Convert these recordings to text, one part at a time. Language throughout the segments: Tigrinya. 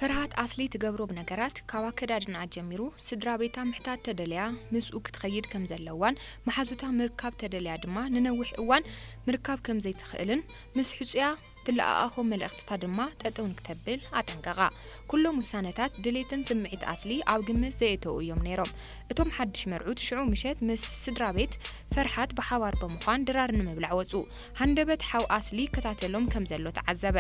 ፈርሃት ኣስሊ ትገብሮም ነገራት፣ ካብ ኣከዳድናኣ ጀሚሩ፣ ስድራ ቤታ ምሕታት ተደልያ ምስኡ ክትኸይድ ከም ዘለዋን መሓዙታ ምርካብ ተደልያ ድማ ንነዊሕ እዋን ምርካብ ከም ዘይትኽእልን ምስ ሕጹያ ትለኣኣኾ መልእኽትታ ድማ ጠጠው ንክተብል ኣጠንቀቓ። ኩሎም ውሳነታት፣ ድሌትን ስምዒት ኣስሊ ኣብ ግምት ዘየእተዉ እዮም ነይሮም። እቶም ሓድሽ መርዑት ሽዑ ምሸት ምስ ስድራ ቤት ፈርሓት ብሓባር ብምዃን ድራር ንምብላዕ ወጹ። ሃንደበት ሓው ኣስሊ ይከታተሎም ከም ዘሎ ተዓዘበ።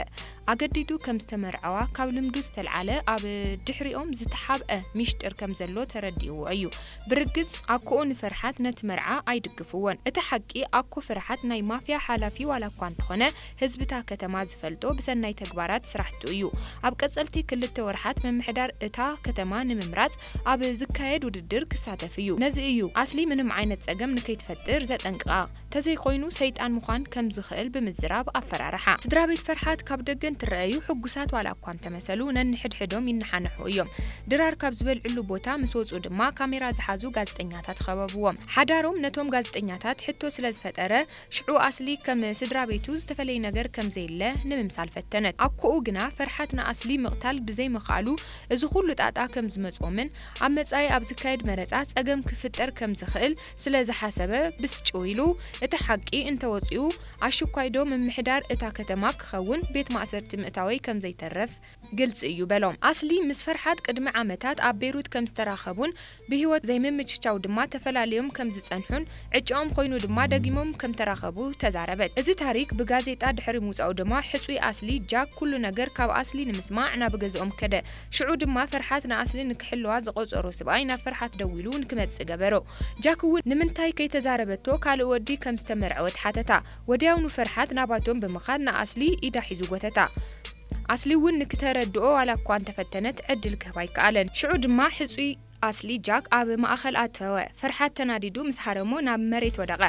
ኣገዲዱ ከም ዝተመርዐዋ ካብ ልምዱ ዝተልዓለ ኣብ ድሕሪኦም ዝተሓብአ ሚሽጥር ከም ዘሎ ተረዲእዎ እዩ። ብርግጽ ኣኮኡ ንፈርሓት ነቲ መርዓ ኣይድግፍዎን። እቲ ሓቂ ኣኮ ፈርሓት ናይ ማፍያ ሓላፊ ዋላ እኳ እንተኾነ ህዝብታ ከተማ ዝፈልጦ ብሰናይ ተግባራት ስራሕቱ እዩ። ኣብ ቀጸልቲ ክልተ ወርሓት ምምሕዳር እታ ከተማ ንምምራጽ ኣብ ዝካየድ ውድድር ክሳተፍ እዩ። ነዚ እዩ ኣስሊ ምንም ዓይነት ጸገም ንከይትፈጥር ዘጠንቅቓ። ተዘይኮይኑ ሰይጣን ምዃን ከም ዝኽእል ብምዝራብ ኣፈራርሓ። ስድራ ቤት ፈርሓት ካብ ደገ እንትረኣዩ ሕጉሳት ዋላ እኳ እንተመሰሉ፣ ነንሕድሕዶም ይነሓነሑ እዮም። ድራር ካብ ዝበልዕሉ ቦታ ምስ ወጹ ድማ ካሜራ ዝሓዙ ጋዜጠኛታት ኸበብዎም። ሓዳሮም ነቶም ጋዜጠኛታት ሕቶ ስለ ዝፈጠረ፣ ሽዑ ኣስሊ ከም ስድራ ቤቱ ዝተፈለየ ነገር ከም ዘየለ ንምምሳል ፈተነት። ኣኮኡ ግና ፈርሓት ንኣስሊ ምቕታል ብዘይምኽኣሉ እዚ ኩሉ ጣጣ ከም ዝመጽኦምን ኣብ መጻኢ ኣብ ዝካየድ መረጻ ጸገም ክፍጠር ከም ዝኽእል ስለ ዝሓሰበ ብስጭው ኢሉ፣ እቲ ሓቂ እንተወጺኡ ኣሽኳይዶ ምምሕዳር እታ ከተማ ክኸውን ቤት ማእሰርቲ ምእታወይ ከም ዘይተርፍ ግልጺ እዩ በሎም። ኣስሊ ምስ ፈርሓት ቅድሚ ዓመታት ኣብ ቤይሩት ከም ዝተራኸቡን ብህይወት ዘይምምችቻው ድማ ተፈላለዮም ከም ዝጸንሑን ዕጫኦም ኮይኑ ድማ ደጊሞም ከም ተራኸቡ ተዛረበት። እዚ ታሪክ ብጋዜጣ ድሕሪ ምውጻኡ ድማ ሕጹይ ኣስሊ ጃክ ኩሉ ነገር ካብ ኣስሊ ንምስማዕ ናብ ገዝኦም ከደ። ሽዑ ድማ ፈርሓት ንኣስሊ ንክሕልዋ ዝቆጸሮ ስብኣይ ናብ ፈርሓት ደዊሉ ንክመጽእ ገበሮ። ጃክ እውን ንምንታይ ከይተዛረበቶ ካልእ ወዲ ከም ዝተመርዐወት ሓተታ። ወዲያውኑ ፈርሓት ናባቶም ብምኻድ ንኣስሊ ኢዳ ሒዙ ጎተታ። ኣስሊ እውን ንክተረድኦ ዋላ እኳ እንተፈተነት ዕድል ክህባ ኣይከኣለን። ሽዑ ድማ ሕጹይ ኣስሊ ጃክ ኣብ ማእኸል ኣተወ። ፈርሓት ተናዲዱ ምስ ሃረሞ ናብ መሬት ወደቐ።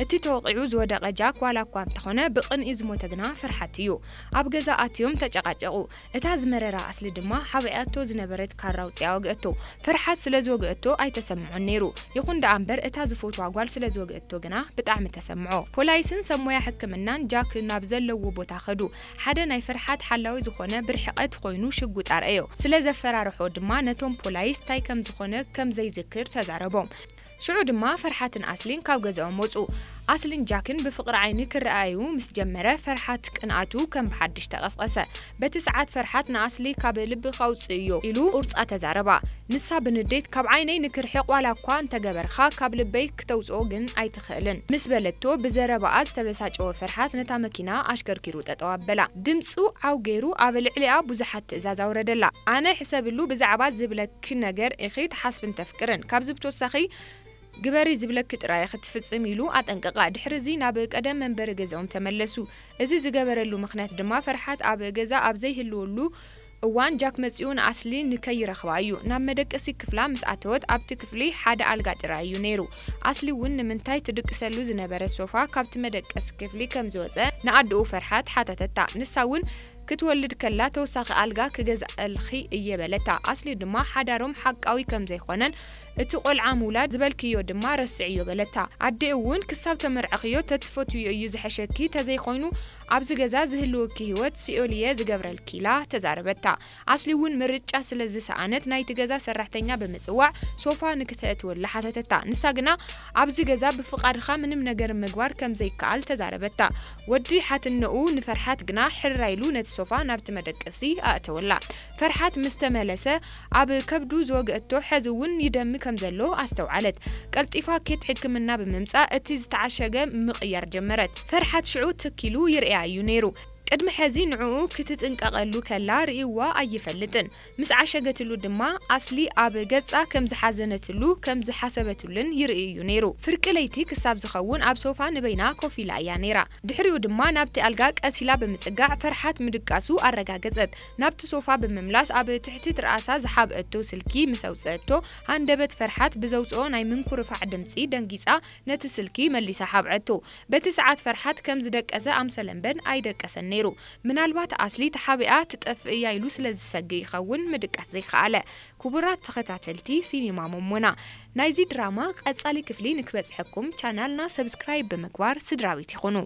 እቲ ተወቒዑ ዝወደቐ ጃክ ዋላ እኳ እንተኾነ ብቕንኢ ዝሞተ ግና ፈርሓት እዩ። ኣብ ገዛ ኣትዮም ተጨቓጨቑ። እታ ዝመረራ ኣስሊ ድማ ሓቢኣቶ ዝነበረት ካራ ኣውጺኣ ወግአቶ። ፈርሓት ስለ ዝወግአቶ ኣይተሰምዖን ነይሩ። ይኹን ደኣ እምበር እታ ዝፈትዋ ጓል ስለ ዝወግአቶ ግና ብጣዕሚ ተሰምዖ። ፖላይስን ሰብ ሞያ ሕክምናን ጃክ ናብ ዘለዎ ቦታ ከዱ። ሓደ ናይ ፈርሓት ሓላዊ ዝኾነ ብርሕቐት ኮይኑ ሽጉጥ ኣርአዮ። ስለ ዘፈራርሖ ድማ ነቶም ፖላይስ ታይ ከም ዝኾነ ከም ዘይዝክር ተዛረቦም። ሽዑ ድማ ፈርሓትን ኣስሊን ካብ ገዛኦም ወጹ። ኣስሊን ጃክን ብፍቕሪ ዓይኒ ክረኣዩ ምስ ጀመረ ፈርሓት ቅንኣቱ ከም ብሓድሽ ተቐስቐሰ። በቲ ሰዓት ፈርሓት ንኣስሊ ካብ ልብኻ ኣውጽእዮ ኢሉ ቁርጻ ተዛረባ። ንሳ ብንዴት ካብ ዓይነይ ንክርሕቕ ዋላ እኳ እንተገበርኻ ካብ ልበይ ክተውጽኦ ግን ኣይትኽእልን ምስ በለቶ ብዘረባኣ ዝተበሳጨወ ፈርሓት ነታ መኪና ኣሽከርኪሩ ጠጠው ኣበላ። ድምጹ ዓው ገይሩ ኣብ ልዕሊኣ ብዙሓት ትእዛዝ ኣውረደላ። ኣነ ሕሰብሉ ብዛዕባ ዝብለኪ ነገር ኢኺ ትሓስብን ተፍቅርን። ካብዚ ብተወሳኺ ግበሪ ዝብለኪ ጥራይ ክትፍጽም ኢሉ ኣጠንቀቓ። ድሕሪ እዚ ናብ ቀደም መንበሪ ገዛኦም ተመለሱ። እዚ ዝገበረሉ ምኽንያት ድማ ፈርሓት ኣብ ገዛ ኣብ ዘይህልወሉ እዋን ጃክ መጺኡ ንኣስሊ ንከይረኽባ እዩ። ናብ መደቀሲ ክፍላ ምስ ኣተወት ኣብቲ ክፍሊ ሓደ ኣልጋ ጥራይ እዩ ነይሩ። ኣስሊ እውን ንምንታይ ትድቅሰሉ ዝነበረ ሶፋ ካብቲ መደቀሲ ክፍሊ ከም ዝወጸ ንኣደኡ ፈርሓት ሓተተታ። ንሳ እውን ክትወልድ ከላ ተወሳኺ ኣልጋ ክገዝኣልኺ እየ በለታ። ኣስሊ ድማ ሓዳሮም ሓቃዊ ከም ዘይኮነን እቲ ቆልዓ ምውላድ ዝበልክዮ ድማ ረስዕዮ በለታ። ኣዴኡ እውን ክሳብ ተመርዕኽዮ ተትፈትውዮ እዩ ዝሐሸኪ፣ ተዘይኮይኑ ኣብዚ ገዛ ዝህልወኪ ህይወት ሲኦል እየ ዝገብረልኪ ኢላ ተዛረበታ። ኣስሊ እውን ምርጫ ስለ ዝሰኣነት ናይቲ ገዛ ሰራሕተኛ ብምጽዋዕ ሶፋ ንክተእትወላ ሓተተታ። ንሳ ግና ኣብዚ ገዛ ብፍቓድኻ ምንም ነገር ምግባር ከም ዘይከኣል ተዛረበታ። ወዲ ሓትነኡ ንፈርሓት ግና ሕራይ ኢሉ ነቲ ሶፋ ናብቲ መደቀሲ ኣእተወላ። ፈርሓት ምስ ተመለሰ ኣብ ከብዱ ዝወግአቶ ሐዚ እውን ይደሚ ከም ዘሎ ኣስተውዓለት። ቀልጢፋ ኬት ሕክምና ብምምጻእ እቲ ዝተዓሸገ ምቕያር ጀመረት። ፈርሓት ሽዑ ትክ ኢሉ ይርእያ እዩ ነይሩ። ቅድሚ ሐዚ ንዕኡ ክትጥንቀቐሉ ከላ ርእይዋ ኣይፈልጥን። ምስ ዓሸገትሉ ድማ ኣስሊ ኣብ ገጻ ከም ዝሓዘነትሉ ከም ዝሓሰበትሉን ይርኢ እዩ ነይሩ። ፍርቂ ለይቲ ክሳብ ዝኸውን ኣብ ሶፋ ንበይና ኮፍ ኢላ እያ ነይራ። ድሕሪኡ ድማ ናብቲ ኣልጋ ቀስ ኢላ ብምጽጋዕ ፈርሓት ምድቃሱ ኣረጋገጸት። ናብቲ ሶፋ ብምምላስ ኣብ ትሕቲ ትርኣሳ ዝሓብአቶ ስልኪ ምስ ኣውጽአቶ ሃንደበት ፈርሓት ብዘውጽኦ ናይ ምንኩርፋዕ ድምጺ ደንጊጻ ነቲ ስልኪ መሊሳ ሓብዐቶ። በቲ ሰዓት ፈርሓት ከም ዝደቀሰ ኣምሰለ እምበር ኣይደቀሰን ነይሩ። ምናልባት ኣስሊ ተሓቢኣ ትጠፍእ እያ ኢሉ ስለ ዝሰግእ ይኸውን ምድቃስ ዘይከኣለ። ክቡራት ተኸታተልቲ ሲኒማ ሞሞና፣ ናይዚ ድራማ ቀጻሊ ክፍሊ ንክበጽሐኩም ቻናልና ሰብስክራይብ ብምግባር ስድራቤት ይኹኑ።